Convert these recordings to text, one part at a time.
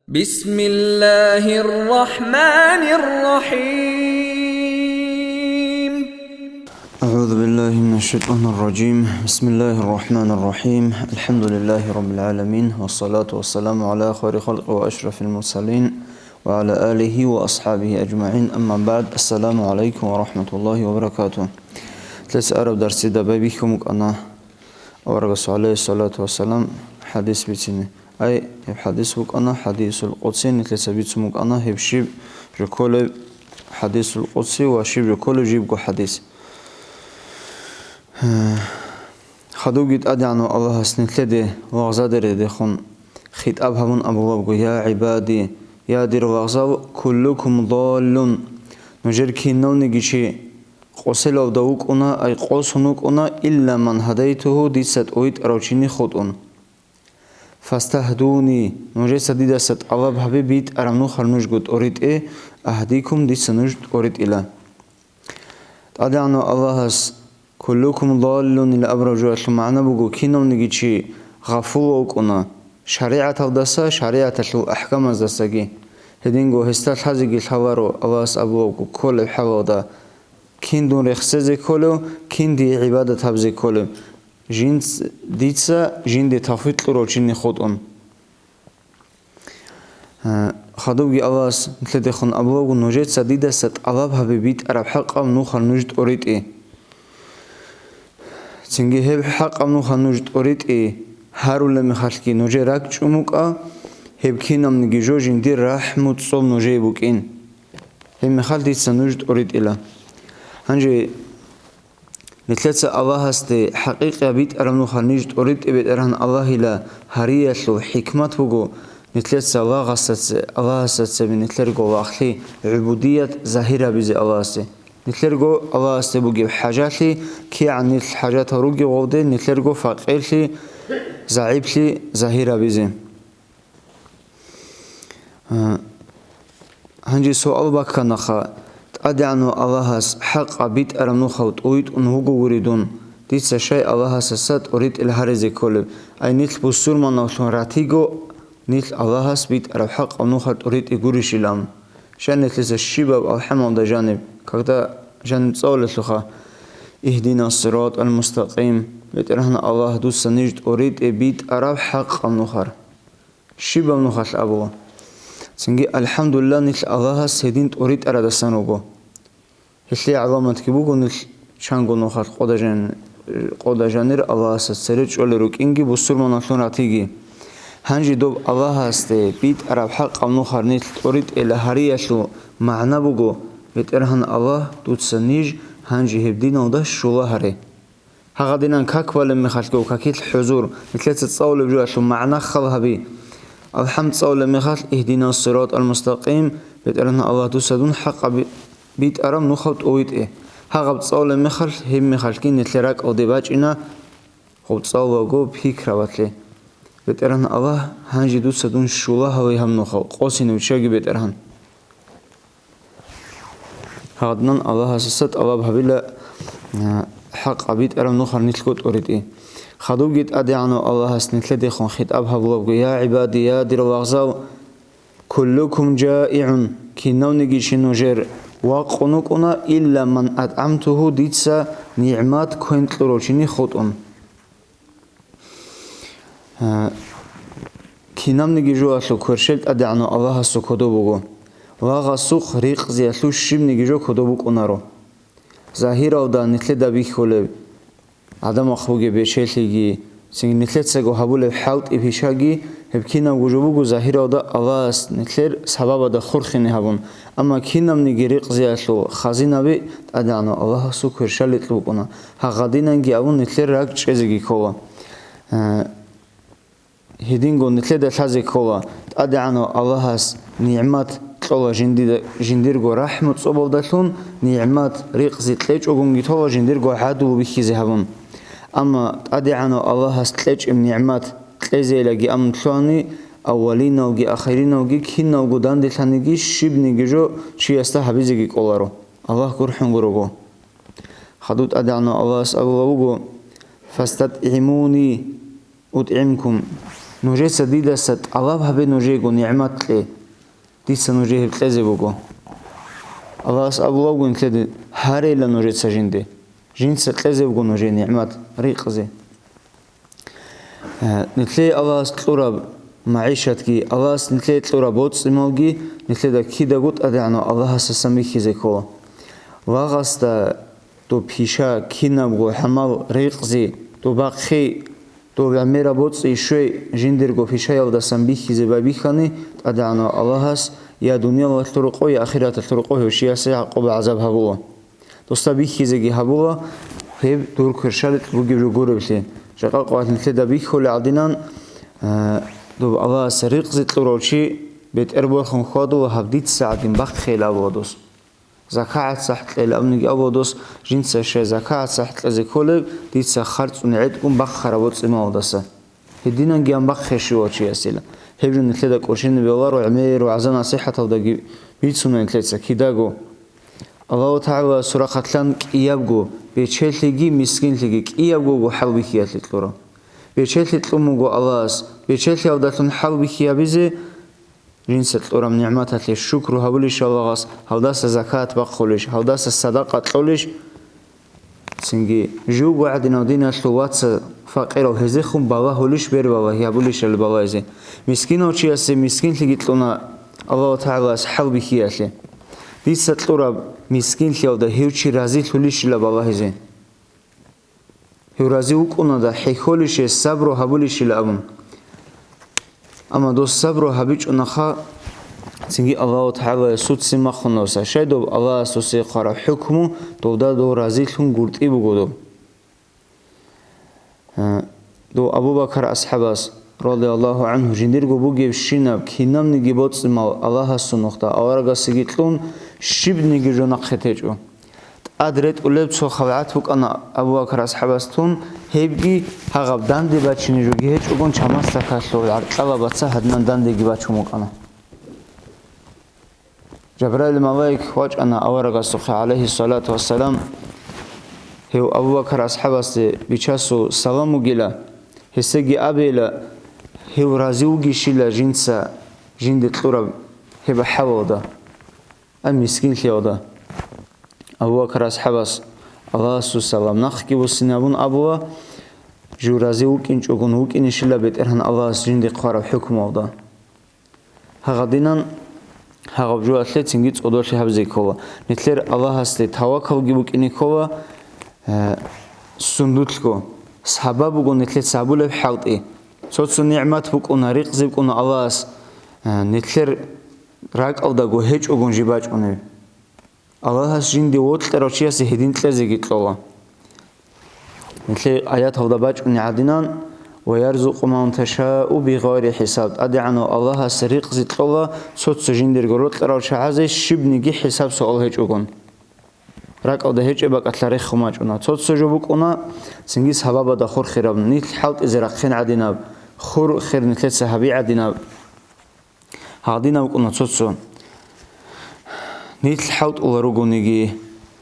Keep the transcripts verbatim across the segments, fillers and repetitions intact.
بسم الله الرحمن الرحيم. أعوذ بالله من الشيطان الرجيم. بسم الله الرحمن الرحيم. الحمد لله رب العالمين، والصلاة والسلام على خير خلق وأشرف المرسلين، وعلى آله وأصحابه أجمعين. أما بعد، السلام عليكم ورحمة الله وبركاته. Лъес араб дарсида байбихьун букӀана аварагас, гӀалайгьиссалату вассалам, хӀадис бицине. Ай, гьеб хӀадис букӀана хӀадисул къудси, нилъеца бицун букӀана гьеб щиб жо кколеб хӀадисул къудси ва щиб жо кколеб жибго хӀадис. Хадубги ТӀадегӀанав Аллагьас нилъеде лагъзадередехун хитӀаб гьабун абулабго: «Я гӀибади, я дир лагъзал, куллукум даллун, нужер киналниги чи къоселалда вукӀуна, ай къосун вукӀуна, илла ман гьадайтугьу, дица тӀовитӀарав чини хутӀун. Фастагьдуни, нужеца дидаса тӀалаб гьабе битӀараб нухалъ нужго тӀоритӀе, агьдикум, дица нуж тӀоритӀила». ТӀадегӀанав Аллагьас «куллукум даллун» ил абураб жоялъул магӀна буго, киналниги чи гъафула вукӀуна шаригӀаталдаса, шаригӀаталъул ахӀкамаздасаги. Гьединго гьесда лъазеги лъаларо Аллагьас абулабго кколеб хӀалалда, кин дун рехсезе кколев, кин дие гӀибадат гьабизе кколев, жинц-, дица жинде тавфикъ кьурав чини хутӀун. Гьа, хадубги Аллагьас нилъедехун абулабго, нужеца дидаса тӀалаб гьабе битӀараб хӀакъаб нухалъ нуж тӀоритӀе. Цинги гьеб хӀакъаб нухалъ нуж тӀоритӀе гьарулеб мехалъги нужер ракӀчӀун букӀа, гьеб кинабниги жо жиндир рахӀму цӀоб нужее букӀин. Гьеб мехалъ дица нуж тӀоритӀила. Гьанже нилъеца Аллагьасде хӀакъикъияб битӀараб нухалъ ниж тӀоритӀе БетӀергьан Аллагьила гьариялъул хӀикмат буго, нилъеца лагъасаце-, Аллагьасда цебе нилъерго лагълъи, гӀубудият загьир гьабизе Аллагьасде. Нилъерго Аллагьасде бугеб хӀажалъи, кигӀан нилъ хӀажатал ругев гъовде, нилъерго факъирлъи, загӀиплъи загьир гьабизе. А, гьанже суал бакканаха: ТӀадегӀанав Аллагьас хӀакъаб битӀараб нухалъ тӀовитӀун вугогури дун, дица щай Аллагьасаса тӀоритӀел гьаризе кколеб? Ай, нилъ бусурманавлъун ратиго, нилъ Аллагьас битӀараб хӀакъаб нухалъ тӀоритӀе гурищилан. Щай нилъеца щибаб алхӀамалда жаниб, когда жаниб цӀалулелъулха: «Игьдина сиратал мустакъим», БетӀергьан Аллагь, дуца ниж тӀоритӀе битӀараб хӀакъаб нухалъ. Щибаб нухалъ абула. Цинги, алхӀамдулилла, нилъ Аллагьас гьедин тӀоритӀарадасан руго. Гьелъие гӀаламатги буго, нилъ чанго нухалъ къода жан-, къода жанир Аллагьасда цере чӀолел рукӀинги бусурманавлъун ратиги. Гьанже доб Аллагьасде битӀараб хӀакъаб нухалъ нилъ тӀоритӀела гьариялъул магӀна буго: БетӀергьан Аллагь, дуца ниж гьанже гьеб диналда щула гьаре. Гьагъадинан как балеб мехалъго какилъ хӀузур, нилъеца цӀалулеб жоялъул магӀна хал гьаби. АлхӀам цӀалулеб мехалъ: «Игьдина сиратал мустакъим», БетӀергьан Аллагь, дуца дун хӀакъаб би-, битӀараб нухалъ тӀовитӀе. Гьагъаб цӀалулеб мехалъ, гьеб мехалъги нилъер ракӀалде бачӀина гъоб цӀалулаго пикрабалъе: «БетӀергьан Аллагь, гьанже дуца дун щула гьаве гьаб нухалъ, къосине виччаги, БетӀергьан». Гьадинан Аллагьасаса тӀалаб гьабила, а, хӀакъаб битӀараб нухалъ нилъго тӀоритӀе. Хадубги ТӀадегӀанав Аллагьас нилъедехун хитӀаб гьабулабго: «Я гӀибади, я дир лагъзал, куллукум жаигӀун, кинавниги чи нужер вакъун вукӀуна, илла ман атӀгӀамтугьу, дица нигӀмат квен кьурав чини хутӀун». Гьа, кинабниги жоялъул кверщел ТӀадегӀанав Аллагьасул кодоб буго. Лагъасухъ рикъзиялъул щибниги жо кодоб букӀунаро. Загьиралда нилъеда бихьулеб, гӀадамахъ бугеб бечелъиги, цинги нилъецаго гьабулеб хӀалтӀи-пишаги, гьеб кинабго жо буго загьиралда Аллагьас нилъер сабабалда хурхине гьабун, амма кинабниги рикъзиялъул хазинаби ТӀадегӀанав Аллагьасул кверщаликь букӀуна. Гьагъадинанги абун нилъер ракӀчӀезеги ккола. Гьединго нилъеда лъазе ккола, ТӀадегӀанав Аллагьас нигӀмат кьола жиндида-, жиндирго рахӀму цӀобалдалъун, нигӀмат рикъзи кьечӀогонги тола жиндирго гӀадлу бихьизе гьабун. Амма ТӀадегӀанав Аллагьас кьечӀеб нигӀмат кьезейилаги амру лъугьани, аввалиналги ахириналги киналго данделъаниги щибниги жо чиясда гьабизеги кӀоларо. Аллагь гурхӀун гурого. Хадуб ТӀадегӀанав Аллагьас абулаб буго: «ФастатӀгӀимуни утӀгӀимкум». Нужеца дидаса тӀалаб гьабе нужего нигӀмат кье. Дица нужее гьеб кьезе буго. Аллагьас абулавгун лъеде: «Гьарейила нужеца жинде. Жинца кьезе буго нужее нигӀмат рикъзе». Э, нилъее Аллагьас кьураб магӀишатги, Аллагьас нилъее кьураб боцӀи-малги нилъеда кидаго ТӀадегӀанав Аллагьасасан бихьизе ккола. Лагъасда доб пиша, кинабго гӀамал рикъзи, доб бахъи, доб гӀемераб боцӀи щвей жиндирго пишаялдасан бихьизе байбихьани, ТӀадегӀанав Аллагьас я дуниялалъул рокъо, я ахираталъул рокъо гьев чиясе гӀакъуба-гӀазаб гьабула. Досда бихьизеги гьабула, гьеб дур кверщаликь бугеб жо гуреблъи. Жакъа къвалъ нилъеда бихьулел гӀадинан, а, доб Аллагьас рикъзи кьурав чи бетӀер борхун хьвадула, гьаб дица гӀадин бахъейил абула дос. ЗакагӀат сахӀ кьейил абуниги абула дос, жинца щай закагӀат сахӀ кьезе кколеб, дица харцӀун гӀетӀгун бахъараб боцӀи-малдаса. Гьединанги гьан бахъе щивав чиясила. Гьеб жо нилъеда кӀочине бегьуларо гӀемераб вагӀза-насихӀаталдаги бицуна нилъеца кидаго. Аллагьу ТагӀала сурахъалъан кӀиябго, бечелъиги мискинлъиги кӀиябго хӀалбихьиялъе кьурав. Бечелъи кьун буго Аллагьас, бечелъиялдалъун хӀалбихьи гьабизе, жинца кьураб нигӀматалъе шукру гьабулищ Аллагьас, гьалдаса закат бахъулищ, гьалдаса садакъа кьолищ, цинги живго гӀадинав диналъул ваца факъирав гьезехун балагьулищ, бербалагьи гьабулищали балагьизе. Мискинав чиясе мискинлъиги кьуна Аллагьу ТагӀалас хӀалбихьиялъе. Дица кьураб мискинлъиялда гьев чи разилъулищила балагьизе. Гьев рази вукӀунада хӀехьолищ, сабру гьабулищила абун. Амма дос сабру гьабичӀунаха, цинги Аллагьу ТагӀалая суд цин махъун доса. Щай доб Аллагьас досие хъвараб хӀукму, довда дов разилъун гуртӀи буго доб. Гьа, дов Абу Бакар асхӀабас, радияллагьу гӀангьу, жиндирго бугебщинаб кинабниги боцӀи-мал Аллагьасул нухда аварагасеги кьун, щибниги жо нахъе течӀо. ТӀад ретӀулеб цо халгӀат букӀана Абу Бакр асхӀабас тун, гьебги гьагъаб данде бачине жоги гьечӀогун чамасдакалъул гӀаркьалабаца гьадинан дандеги бачун букӀана. Жабраил малаик вачӀана аварагасухъе, гӀалайгьиссалату вассалам, гьев Абу Бакр асхӀабасде бичасул салам вугила, гьесеги абейила, гьев рази вугищила жинца жинде кьураб гьеб хӀалалда. Ай мискинлъиялда. Абу Бакр асхӀабас Аллагьасул салам нахъги буссинабун абула, жив рази вукӀинчӀогун вукӀинищила БетӀергьан Аллагьас жинде хъвараб хӀукмуялда. Гьагъадинан гьагъаб жоялъе цинги цӀодорлъи гьабизе ккола. Нилъер Аллагьасде тавакалги букӀине ккола, э, сундулъго, сабаб буго нилъеца гьабулеб хӀалтӀи. Цо-цо нигӀмат букӀуна, рикъзи букӀуна Аллагьас, э, нилъер ракӀалдаго гьечӀогун жиб бачӀунеб. Аллагьас жинде вокьарав чиясе гьедин кьезеги кьола. Нилъее аяталда бачӀунеб гӀадинан: «Ва ярзукъу ман ташау бигъайри хӀисаб», ТӀадегӀанав Аллагьас рикъзи кьола цо-цо жиндирго рокьарав чагӀазе щибниги хӀисаб-суал гьечӀогун. РакӀалда гьечӀеб бакӀалъа рехун бачӀуна. Цо-цо жо букӀуна, цинги сабабада хур хираб, нилъ хӀалтӀизе рахъин гӀадинаб, хур хир нилъеца гьаби гӀадинаб. Гьадинаб букӀуна цо-цо. Нилъ хӀалтӀула ругониги,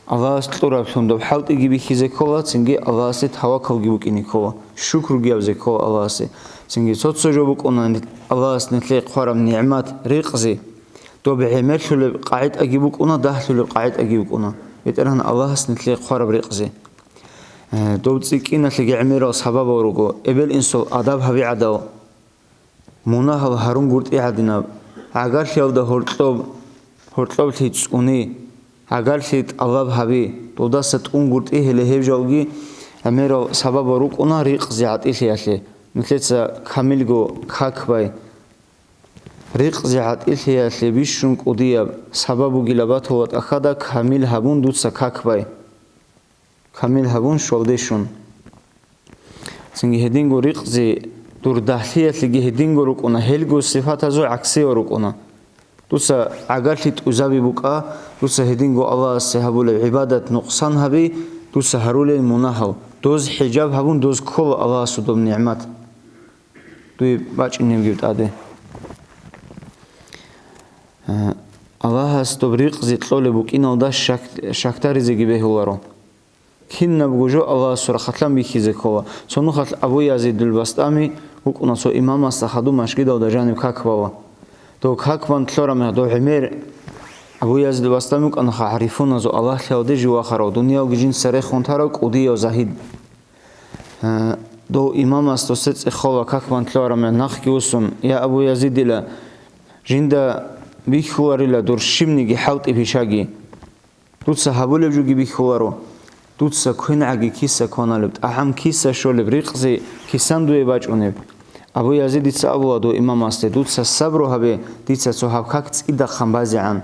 Аллагьас кьураблъун доб хӀалтӀиги бихьизе ккола, цинги Аллагьасе тавакалги букӀине ккола, шукруги гьабизе ккола Аллагьасе. Цинги цо-цо жо букӀуна нил-, Аллагьас нилъее хъвараб нигӀмат, рикъзи, доб гӀемерлъулеб къагӀитӀаги букӀуна, дагьлъулеб къагӀитӀаги букӀуна. БетӀергьан Аллагьас нилъее хъвараб рикъзи. Э, доб цӀикӀкӀиналъеги гӀемерал сабабал руго, эбел-инсул адаб гьабигӀадал, мунагьал гьарун гуртӀи гӀадинаб, гӀагарлъиялда гьоркьоб, гьоркьоблъи цӀуни, гӀагарлъи тӀалаб гьаби, додаса тӀун гуртӀи гьеле гьеб жалги гӀемерал сабабал рукӀуна рикъзи гӀатӀилъиялъе, нилъеца камилго как бай. Рикъзи гӀатӀилъиялъе бищун кӀудияб сабаб бугила батула тӀахьада камил гьабун дуца как бай. Камил гьабун щвалде щун. Цинги гьединго рикъзи дур дагьлъиялъеги гьединго рукӀуна, гьелго сифатазул гӀаксиял рукӀуна. Дуца гӀагарлъи тӀузаби букӀа, дуца гьединго Аллагьасе гьабулеб гӀибадат нукъсан гьаби, дуца гьарулел мунагьал, доз хӀижаб гьабун, доз ккола Аллагьасул доб нигӀмат дуе бачӀинебги тӀаде. Э, Аллагьас доб рикъзи кьолеб букӀиналда щак-, щакдаризеги бегьуларо. Кинабго жо Аллагьасул рахъалъан бихьизе ккола. Цо нухалъ Абу Язидул БастӀами БукӀуна цо имамасда хадуб машгидалда жаниб как бала. Дов как бан лъорамех, дов гӀемер Абу Язид Бастами вукӀанаха гӀарифуназул, Аллагьлъиялде жив вахарав, дуниялги жинца рехун тарав кӀудияв загьид. Э, дов имамас досе цӀехола как бан лъорамех нахги усун: «Я Абу Язидила, жинда бихьуларила дур щибниги хӀалтӀи-пишаги. Дуца гьабулеб жуги бихьуларо. Дуца квен гӀаги киса кваналеб, тӀагӀам киса щолеб, рикъзи кисан дуе бачӀунеб?» Абу Язидица абула дов имамасде: «Дуца сабру гьабе, дица цо гьаб как цӀидахъан базегӀан.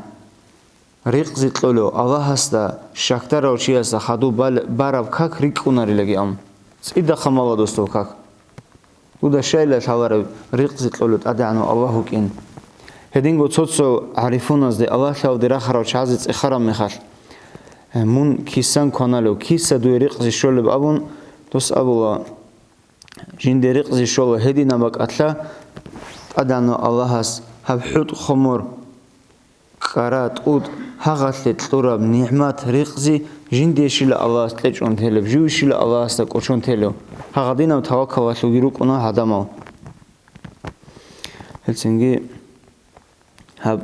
Рикъзи кьолев Аллагьасда, щакдарав чиясда хадуб бал-, бараб как рикӀкӀунарилаги», – ан. ЦӀидахъан бала дос дов как. Дуда щайила лъалареб, рикъзи кьолев ТӀадегӀанав Аллагь вукӀин. Гьединго цо-цо гӀарифуназде, Аллагьлъиялде рахарав чагӀазе цӀехараб мехалъ: «Мун кисан кваналев, киса дуе рикъзи щолеб?» – абун, дос абула: «Жинде рикъзи щола гьединаб бакӀалъа, ТӀадегӀанав Аллагьас гьаб хӀутӀ-хумур, кӀкӀара, тӀутӀ, гьагъалъе кьураб нигӀмат, рикъзи жинде щила Аллагьас кьечӀун телеб, жив щила Аллагьасда кӀочон телев». Гьагъадинаб таваккалалъулги рукӀуна гӀадамал. Гьелцинги гьаб,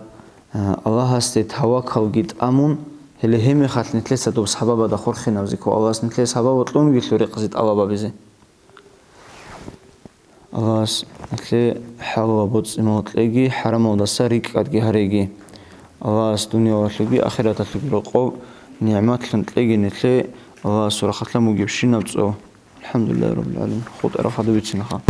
а, Аллагьасде таваккалги тӀамун, гьеле гьеб мехалъ нилъеца доб сабабада хурхинаб зикку, Аллагьас нилъее сабаб кьунгилъу рикъзи тӀалаб гьабизе. Аллагьас нилъее хӀалалаб боцӀи-мал кьеги, хӀарамалдаса рикӀкӀадги гьареги. Аллагьас дуниялалъулги ахираталъулги рокъоб нигӀматлъун кьеги нилъее Аллагьасул рахъалъан бугебщинаб цо. АлхӀамдулиллагьи раббил гӀаламин. ХутӀараб хадуб бицинаха.